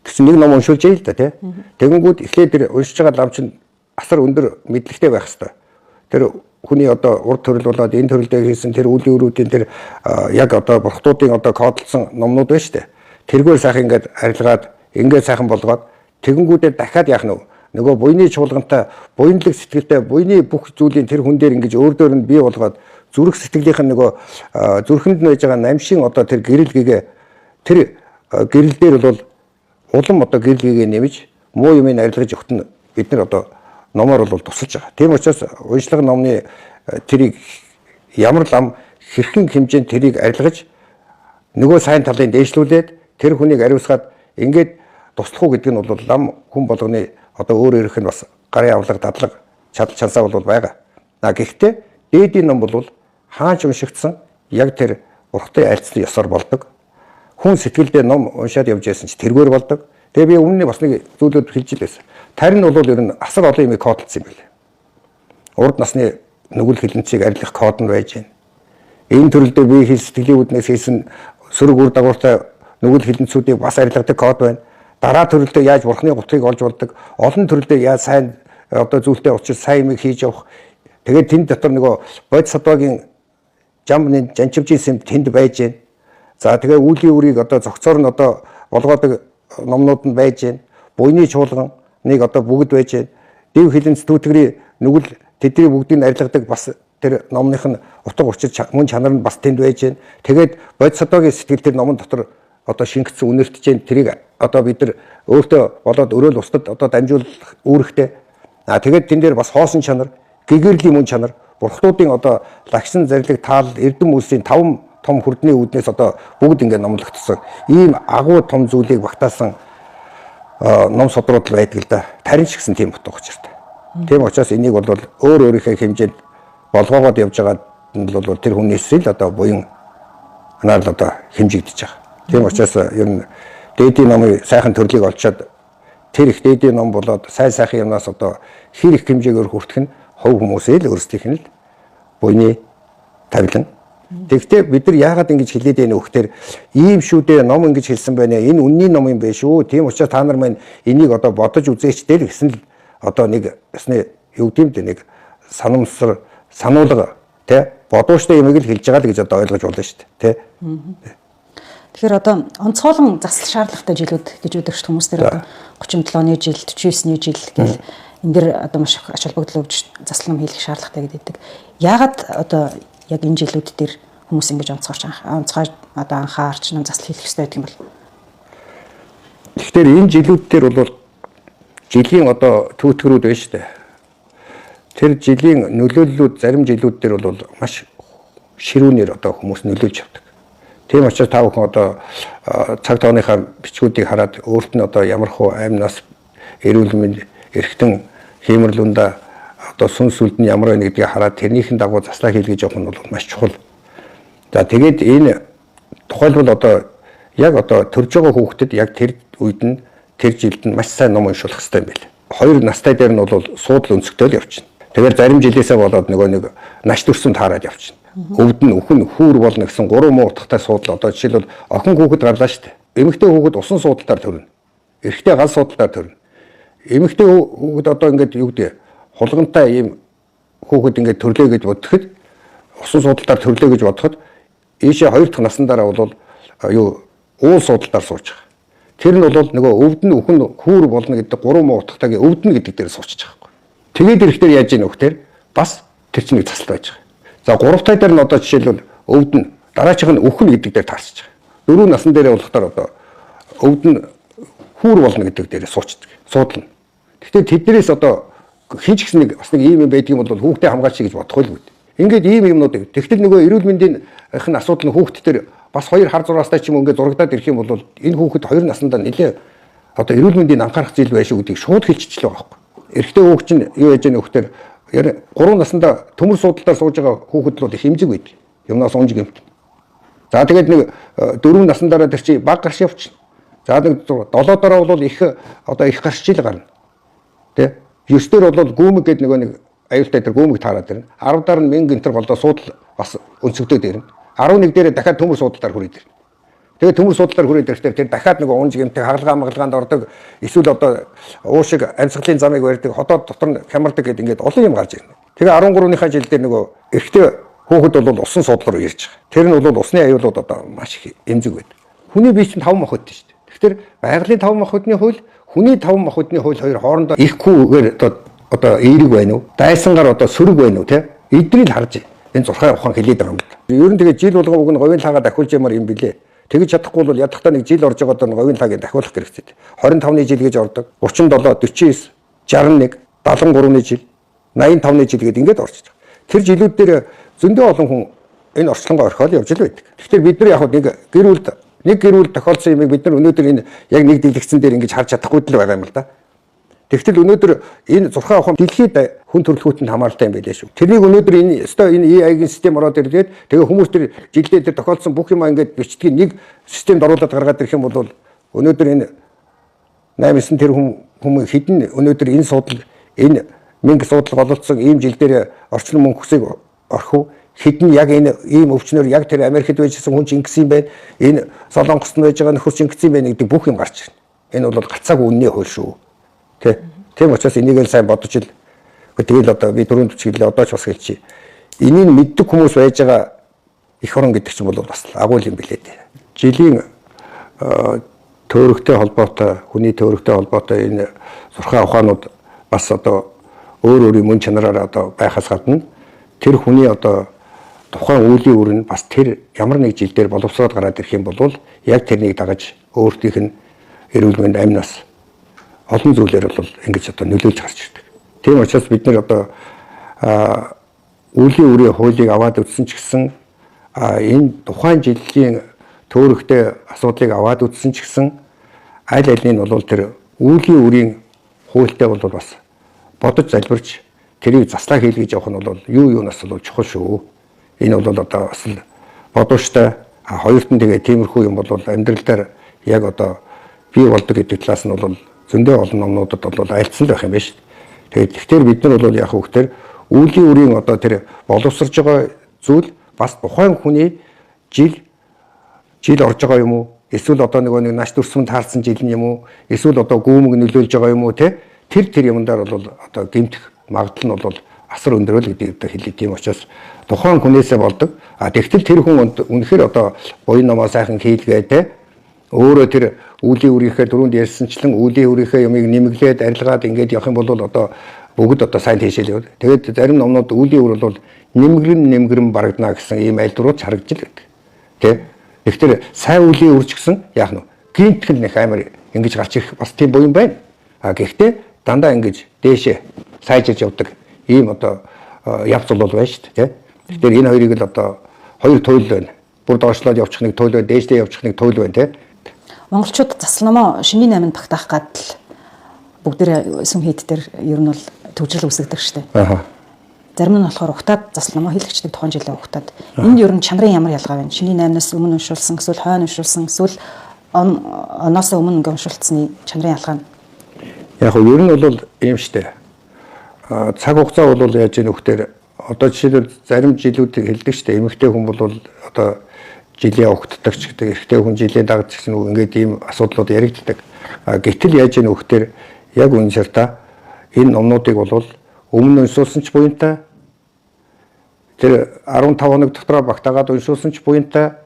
S1: тэр чинь нэг ном уншуулж яа л да тий. Тэгэнгүүт эхлээд тэр уншиж байгаа лам чинь асар өндөр мэдлэгтэй байх хэвээр. Тэр хүний одоо урд төрөл болоод энэ төрөлдөө хийсэн тэр үлийн өрүүдийн тэр яг одоо бурхтуудын одоо кодлсон номнууд байна шүү дээ. Тэргээр сайхан ингээд арилгаад ингээд сайхан болгоод тэгэнгүүтээ дахиад яах нь вэ? Нөгөө буйны чуулгантай буянлаг сэтгэлтэй буйны бүх зүйлийн тэр хүн дээр ингэж өөр дөр нь бий болгоод зүрх сэтгэлийнх нь нөгөө зүрхэнд нь байж байгаа намшин одоо тэр гэрэл гэгээ тэр гэрэл дээр бол улам одоо гэрэл гэгээ нэмж муу юмыг арилгаж өгт нь бид нар одоо номоор бол тусалж байгаа. Тийм учраас уншлага номны тэрийг ямар лам хэрхэн хэмжээнд тэрийг арилгаж нөгөө сайн талыг дээшлүүлээд тэр хүнийг ариусгаад ингээд туслах уу гэдэг нь бол лам хүн болгоны одоо өөр өөрийнх нь бас гарын авлага, дадлага, чадал чансаа бол байгаа. Гэхдээ дээдийн ном бол хаач уншигдсан яг тэр урхтын айлцны ёсоор болдог. Хүн сэтгэлдээ ном уншаад явж байсан ч тэргээр болдог. Тэгээ би өмнө нь бас нэг зүйлүүд хэлж л байсан. Тарин бол ер нь асар олон юмыг кодлсон юм байна. Урд насны нүгэл хилэнцгийг арилгах код нь байж байна. Энэ төрөлдөө би хэл сэтгэлийн үүднээс хийсэн сөрөг үр дагавартай нүгэл хилэнцүүдийг бас арилгадаг код байна. Дараа төрөлдөө яаж бурхны гутгийг олж болдог, олон төрөлдөө яаж сайн одоо зүйлтэй учир сайн юмыг хийж явах. Тэгээд тэнд дотор нөгөө бодисатвагийн жамны жанчивжийн сэм тэнд байж байна. За тэгээ үүлийн үрийг одоо зохицоор нь одоо болгоодог номнууд нь байж байна. Буйны чуулган нэг одоо бүгд байж байна. Дэв хилэнц түүтгэрийн нүгэл тэдний бүгдийг нь арилгадаг бас тэр номных нь утга учир мөн чанар нь бас тэнд байж байна. Тэгээд бодисатвагийн сэтгэл тэр номон дотор одоо шингэсэн үнэртэж байна. Тэрийг одоо бид нар өөртөө болоод өрөөл устдад одоо дамжуулах үүрэгтэй. Тэгээд тэн дээр бас хоосон чанар, гэгэрлийн мөн чанар, бурхтуудын одоо лагшин зарлиг таал эрдэм үйлсийн 5 том хүрдний үүднээс одоо бүгд ингээд номлогдсон. Ийм агуу том зүйлийг багтаасан ном судрууд л байдаг л да. Тарин ч гэсэн тийм утга учиртай. Тийм учраас энийг бол өөр өөрийнхөө хэмжээнд болгоогоод явж байгаа нь бол тэр хүнээс л одоо буян анаар л одоо хэмжигдэж байгаа. Тийм учраас ер нь дээдийн номын сайхан төрлийг олчоод тэр их дээдийн ном болоод сайн сайхан юмнаас одоо хэр их хэмжээгээр хүртэх нь хувь хүмүүсээ л өөрсдийнх нь л буйны тавилан. Тэгэхдээ бид нар яагаад ингэж хэлээд байна вэ гэхээр ийм шүү дээ ном ингэж хэлсэн байна. Энэ үнний ном юм байна шүү. Тийм учраас та нар маань энийг одоо бодож үзээч дээ гэсэн л одоо нэг ясны юу гэдэм дээ нэг санамсар сануулга тий бодууштай юмыг л хэлж байгаа л гэж одоо ойлгож болно шүү дээ тий.
S2: Тэгэхээр одоо онцгойлон засал шаардлагатай жилүүд гэж өгдөг хүмүүс дээр одоо 37 оны жил, 49-ний жил гэл энэ дэр одоо маш их ач холбогдол өгж засал ном хийх шаардлагатай гэдэг. Яагаад одоо яг энэ жилүүд дээр хүмүүс ингэж онцгойч онцгой одоо анхаарч ном засал хийх ёстой гэдэг юм бол?
S1: Тэгэхээр энэ жилүүд дээр бол жилийн одоо түүтгэрүүд байна шүү дээ. Тэр жилийн нөлөөллүүд зарим жилүүд дээр бол маш ширүүнээр одоо хүмүүс нөлөөлж явдаг. Тийм учраас та бүхэн одоо цаг тооныхаа бичгүүдийг хараад өөрт нь одоо ямар хуу амнаас эрүүл мэнд эргэтэн хиймэрлүндэ одоо сүнс сүлд нь ямар байна гэдгийг хараад тэрнийхэн дагуу заслаа хийлгэж явах нь бол маш чухал. За тэгээд энэ тухайлбал одоо яг одоо төрж байгаа хүүхдэд яг тэр үед нь тэр жилд нь маш сайн ном уншуулах хэрэгтэй юм байна. 2 настай дээр нь бол суудал өнцөгтэй л явчихна. Тэгэхээр зарим жилээсээ болоод нөгөө нэг нач төрсөн таарад явчихна. Өвд нь өхөн хүүр болно гэсэн 3 муу утгатай суудал одоо жишээлбэл охин хүүхэд гарлаа шүү дээ. Эмэгтэй хүүхэд усан суудалтаар төрнө. Эрэгтэй гал суудалтаар төрнө. Эмэгтэй хүүхэд одоо ингээд юу гэдэг хулгантай ийм хүүхэд ингээд төрлөө гэж бодоход усан суудалтаар төрлөө гэж бодоход ийшээ 2 дахь насан дараа бол юу уул суудалтаар сууж байгаа. Тэр нь бол нөгөө өвд нь өхөн хүүр болно гэдэг 3 муу утгатайгийн өвд нь гэдэг дээр суучиж байгаа байхгүй. Тэгээд ирэхдээ яаж ийн өгтөр бас тэр чинь нэг засалт байж байгаа. За 3 тай дээр нь одоо жишээлбэл өвд нь дараачих нь өхөн гэдэг дээр таарчиж байгаа. 4 насан дээрээ болохоор одоо өвд нь хүүр болно гэдэг дээр суучдаг. Суудлана. Гэхдээ тэднээс одоо хин ч гэсэн нэг бас нэг ийм юм байдаг юм бол хүүхдээ хамгаалчих гэж бодох байлгүй. Ингээд ийм юмнууд. Тэгтэл нөгөө эрүүл мэндийн их нь асуудал нь хүүхд төр бас 2 хар зураастай ч юм ингээд зурагдаад ирэх юм бол энэ хүүхэд 2 наснда нэлээ одоо эрүүл мэндийн анхаарах зүйл байх шүү гэдгийг шууд хэлчихлээ байгаа байхгүй. Эрэгтэй хүүхд чинь юу яаж яах нөхдөр 3 наснда төмөр суудалтаар сууж байгаа хүүхэд бол их хэмжиг байд. Юмнаас унж гэмт. За тэгээд нэг 4 насн дараа тэр чи баг гарч явчихна. За нэг 7 дараа бол их одоо их гарч ил гарна. Тэ? 9 дээр бол гүмэг гэдэг нөгөө нэг аюултай тэр гүмэг таарад ирнэ. 10 дараа нь мянга энтер голдоо суудал бас өнцөгдөд ирнэ. 11 дээр дахиад төмөр суудалтаар хүрээд ирнэ. Тэгээд төмөр суудалтаар хүрээд ирэхдээ тэр дахиад нөгөө унж гэмтэх хагалгаа магалгаанд ордог эсвэл одоо уушиг амьсгалын замыг барьдаг хотоод дотор нь хямардаг гэдэг ингээд олон юм гарч ирнэ. Тэгээ 13-ныхаа жил дээр нөгөө эрэгтэй хүүхэд бол усан суудлаар ирж байгаа. Тэр нь бол усны аюулууд одоо маш их эмзэг байдаг. Хүний бие чинь 5 махбод шүү дээ. Тэгэхээр байгалийн 5 махбодны хууль, хүний 5 махбодны хууль хоёр хоорондоо их хүүгээр одоо эерэг байна уу? Дайсангаар одоо сөрөг байна уу те? Эднийг л харж энэ зурхай ухаан хэлээд байгаа юм л. Ер нь тэгээ жил болгоо уг нь говийн лагаа дахиулж ямар юм билээ. Тэгэж чадахгүй бол ядахтаа нэг жил орж байгаа доо говийн лагийг дахиулах хэрэгтэй. 25-ны жил гэж ордог. 37, 49, 61, 73-ны жил, 85-ны жил гээд ингээд орж байгаа. Тэр жилүүд дээр зөндөө олон хүн энэ орчлонгоо орхиол явж л байдаг. Тэгэхээр бид нар яг нэг гэр бүл тохиолдсон юмыг бид нар өнөөдөр энэ яг нэг дэлгэцэн дээр ингэж харж чадахгүй л байгаа юм л да. Тэгтэл өнөөдөр энэ зурхаа ухаан дэлхийд хүн төрөлхтөнд хамааралтай юм байлээ шүү. Тэрнийг өнөөдөр энэ өстой энэ AI-гийн систем ороод ирлээд тэгээ хүмүүс тэр жилдээ тэр тохиолдсон бүх юм ингээд бичдгийг нэг системд оруулаад гаргаад ирэх юм бол өнөөдөр энэ 8-9 тэр хүн хэдэн өнөөдөр энэ судал энэ мөнгө судал гололдсон ийм жил дээр орчин мөнгө хүсийг орхив хэдэн яг энэ ийм өвчнөр яг тэр Америкт байжсэн хүн ч ингэсэн юм байна. Энэ Солонгост байж байгаа нөхөр ч ингэсэн юм байна гэдэг бүх юм гарч ирнэ. Энэ бол гацаагүй үнний хууль шүү. Тэ. Тийм учраас энийг л сайн бодож ил. Тэгэл одоо би түрүүнд чиглэлээ одоо ч бас хэлчихье. Энийг мэддэг хүмүүс байж байгаа эх орон гэдэг чинь бол бас агуул юм билээ дээ. Жилийн төөрөгтэй холбоотой, хүний төөрөгтэй холбоотой энэ зурхаа ухаанууд бас одоо өөр өөрийн мөн чанараар одоо байхаас гадна тэр хүний одоо тухайн үеийн үр нь бас тэр ямар нэг жил дээр боловсроод гараад ирэх юм бол яг тэрнийг дагаж өөртөөх нь эрүүл мэнд амь нас олон зүйлээр бол ингэж одоо нөлөөлж гарч ирдэг. Тийм учраас бид нар одоо үеийн үрийн хуулийг аваад үзсэн ч гэсэн энэ тухайн жилийн төөрөгтэй асуудлыг аваад үзсэн ч гэсэн аль алийг нь бол тэр үеийн үрийн хуультай бол бас бодож залбирч тэрийг заслаа хийлгэж явах нь бол юу юунаас бол чухал шүү. Энэ бол одоо бас л бодууштай. Хоёрт нь тэгээ тиймэрхүү юм бол амьдрал дээр яг одоо бий болдог гэдэг талаас нь бол зөндөө олон номнуудад бол альцсан л байх юм байна шүү. Тэгээд тэгэхээр бид нар бол яг хөвгтөр үеийн үрийн одоо тэр боловсрож байгаа зүйл бас тухайн хүний жил орж байгаа юм уу? Эсвэл одоо нөгөө нэг нааш дүрсэнд таарсан жил нь юм уу? Эсвэл одоо гүмэг нөлөөлж байгаа юм уу те? Тэр юмдаар бол одоо гэмтэх магадлал нь бол асар өндөр л гэдэг одоо хэлээ. Тийм учраас тухайн хүнээсээ болдог. А тэгтэл тэр хүн үнэхээр одоо буян номоо сайхан хийлгээ те. Өөрөө тэр үеийн үрийнхээ түрүүнд ярьсанчлан үеийн үрийнхээ юмыг нэмэглээд арилгаад ингээд явах юм бол одоо бүгд одоо сайн тийшэл явна. Тэгээд зарим номнууд үеийн үр бол нэмгэрэн барагдана гэсэн ийм айлдварууд харагдаж л байдаг. Тэ? Тэгэхээр сайн үеийн үр ч гэсэн яах нь гинтгэл нэг амар ингэж гарч ирэх бас тийм буян байна. А гэхдээ дандаа ингэж дээшээ сайжирч явдаг ийм одоо явц бол байна шүү дээ. Тэгэхээр энэ хоёрыг л одоо хоёр туйл байна. Бүр доошлоод явчих нэг туйл байна, дээшээ явчих нэг туйл байна те.
S2: Монголчууд засал номоо шинийн 8-нд багтаах гадал бүгдээрээ сүм хийд дээр ер нь бол төвжрэл үүсгдэг шүү дээ.
S1: Аа.
S2: Зарим нь болохоор ухтаад засал номоо хийлгэждэг тухайн жилээ ухтаад. Энд ер нь чанарын ямар ялгаа байна? Шинийн 8-наас өмнө уншуулсан, эсвэл хойно уншуулсан, эсвэл оноос өмнө ингээ уншуулсны чанарын ялгаа нь.
S1: Яг нь ер нь бол ийм шүү дээ. Цаг хугацаа бол яаж ийм нөхдөр одоо жишээлбэл зарим жилүүд хэлдэг шүү дээ. Эмэгтэй хүн бол одоо жилийн угтдаг ч гэдэг, эрэгтэй хүн жилийн дагдаг гэсэн үг ингээд ийм асуудлууд яригддаг. Гэтэл яаж ийм нөхдөр яг үнэн шартаа энэ номнуудыг бол өмнө уншуулсан ч буянтай, тэр 15 хоног дотроо багтаагаад уншуулсан ч буянтай,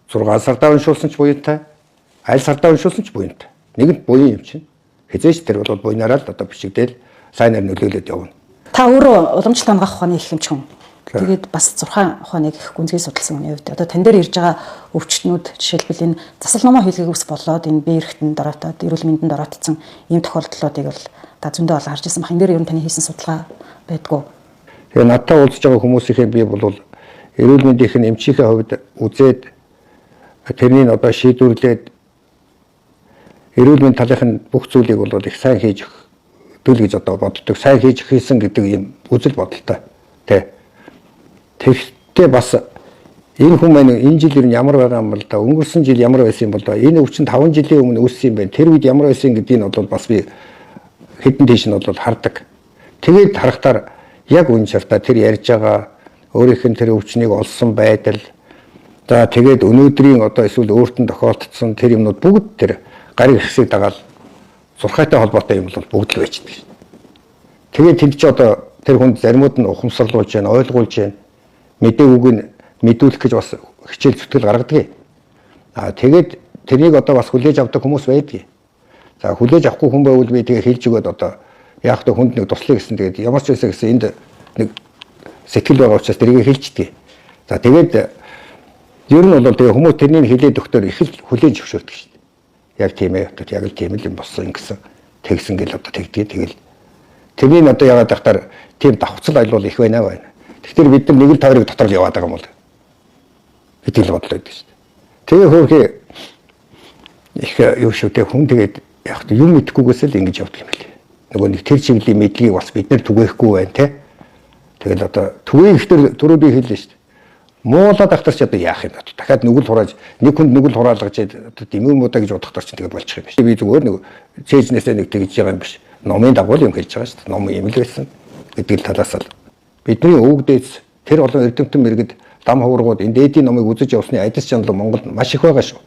S1: 6 сардаа уншуулсан ч буянтай, аль сардаа уншуулсан ч буянтай. Нэгэнт буян юм чинь. Хизээч тэр бол буйнараа л одоо бичигдээл сайнаар нөлөөлөд явна.
S2: Та өөрөө уламжлалт анагаах ухааны их хэмч хүн. Тэгээд бас зурхаан ухааныг их гүнзгий судалсан хүний хувьд одоо тань дээр ирж байгаа өвчтнүүд жишээлбэл энэ засал номоо хийлгээгүйс болоод энэ бие эрхтэнд ороотоод эрүүл мэндэнд ороотсон ийм тохиолдлуудыг бол та зөндөө олон харж ирсэн баг. Энэ дээр ер нь таны хийсэн судалгаа байдгүй.
S1: Тэгээ надтай уулзж байгаа хүмүүсийнхээ би бол эрүүл мэндийнх нь эмчийнхээ хувьд үзээд тэрнийг одоо шийдвэрлээд эрүүл мэнд талынх нь бүх зүйлийг бол их сайн хийж өгөх гэж одоо боддог. Сайн хийж хийсэн гэдэг ийм үзэл бодолтой. Тэ. Тэгэхдээ бас энэ хүн маань энэ жил ер нь ямар байгаа юм бол да, өнгөрсөн жил ямар байсан юм бол да, энэ өвчин 5 жилийн өмнө үүссэн юм байна. Тэр үед ямар байсан гэдгийг нь бол бас би хэдэн тийш нь бол хардаг. Тэгээд харахтаар яг үн шартаа тэр ярьж байгаа өөрийнх нь тэр өвчнийг олсон байдал, за тэгээд өнөөдрийн одоо эсвэл өөрт нь тохиолдсон тэр юмнууд бүгд тэр гариг хэсгийг дагаал зурхайтай холбоотой юм бол бүгд л байж байгаа. Тэгээд тэнд чи одоо тэр хүнд заримуд нь ухамсарлуулж байна, ойлгуулж байна. Мэдээгүйг нь мэдүүлэх гэж бас хичээл зүтгэл гаргадаг. Аа тэгээд тэрнийг одоо бас хүлээж авдаг хүмүүс байдаг. За хүлээж авахгүй хүн байвал би тэгээ хэлж өгөөд одоо яг тэ хүнд нэг туслая гэсэн, тэгээд ямар ч байсан гэсэн энд нэг сэтгэл байгаа учраас тэрийг хэлждэг. За тэгээд ер нь бол тэгээ хүмүүс тэрнийг хэлээд өгтөр их л хүлээж зөвшөөрдөг шүү дээ. Яг тийм ээ, яг л тийм л юм болсон гэсэн тэгсэн гэл одоо тэгдгийг тэгэл тэрнийг одоо яагаад тахтаар тийм давхцал аялал их байна байна. Тэгэхээр бид нар нэг л тойрог дотор л яваад байгаа юм бол гэдэг л бодлоо байдаг шүү дээ. Тэгээ хөөхий их юу шүү дээ, хүн тэгээд яг юм мэдэхгүйгээс л ингэж явдаг юм билээ. Нөгөө нэг тэр чиглэлийн мэдлэгийг бас бид нэр түгээхгүй байна те. Тэгэл одоо түгээх түрүү би хэллээ шүү дээ. Муулаад ахтарч одоо яах юм бэ? Дахиад нүгэл хурааж нэг хүнд нүгэл хураалгаж одоо дэмүү муудаа гэж бодох тор чинь тэгээ болчих юм биш. Би зүгээр нэг цээжнээсээ нэг тэгж байгаа юм биш. Номын дагуу юм хэлж байгаа шүү дээ. Ном юм л байсан гэдэг л талаас л. Бидний өвөг дээдс тэр олон эрдэмтэн мэргэд лам хуврагууд энэ дээдийн номыг үзэж явсны адис чанал Монголд маш их байгаа шүү.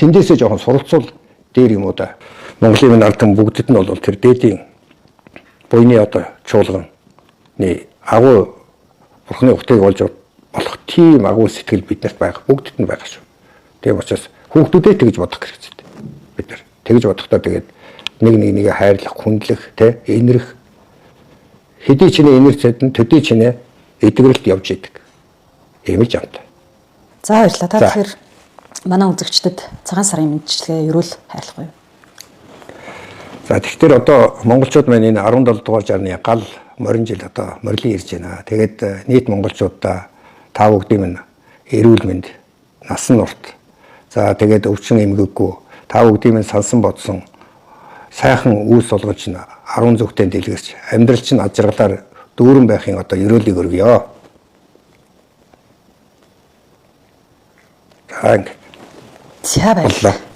S1: Тэндээсээ жоохон суралцвал дээр юм уу да. Монголын минь ард түмэн бүгдэд нь бол тэр дээдийн буйны одоо чуулганы агуу бурхны утгыг олж болох тийм агуу сэтгэл биднэрт байх бүгдэд нь байгаа шүү. Тийм учраас хүүхдүүдээ тэгж бодох хэрэгтэй. Бид нар тэгж бодохдоо тэгээд нэг нэг нэгэ хайрлах, хүндлэх, тэ инэрх хэдий чинээ инэр цэдэн төдий чинээ эдгэрэлт явж идэг. Ийм л жамтай.
S2: За баярлалаа. Та тэгэхээр манай үзэгчдэд цагаан сарын мэндчилгээ ерөөл хайрлах уу?
S1: За тэгэхээр одоо монголчууд маань энэ 17 дугаар жарны гал морин жил одоо морилын ирж байна. Тэгээд нийт монголчуудаа та бүгдийн минь эрүүл мэнд, насан урт. За тэгээд өвчин эмгэггүй та бүгдийн минь сансан бодсон сайхан үйлс олгож нь 10 зүгтээ дэлгэрч амьдрал чинь аз жаргалаар дүүрэн байхын одоо ерөөлийг өргөё. За ингэ.
S2: За баярлалаа.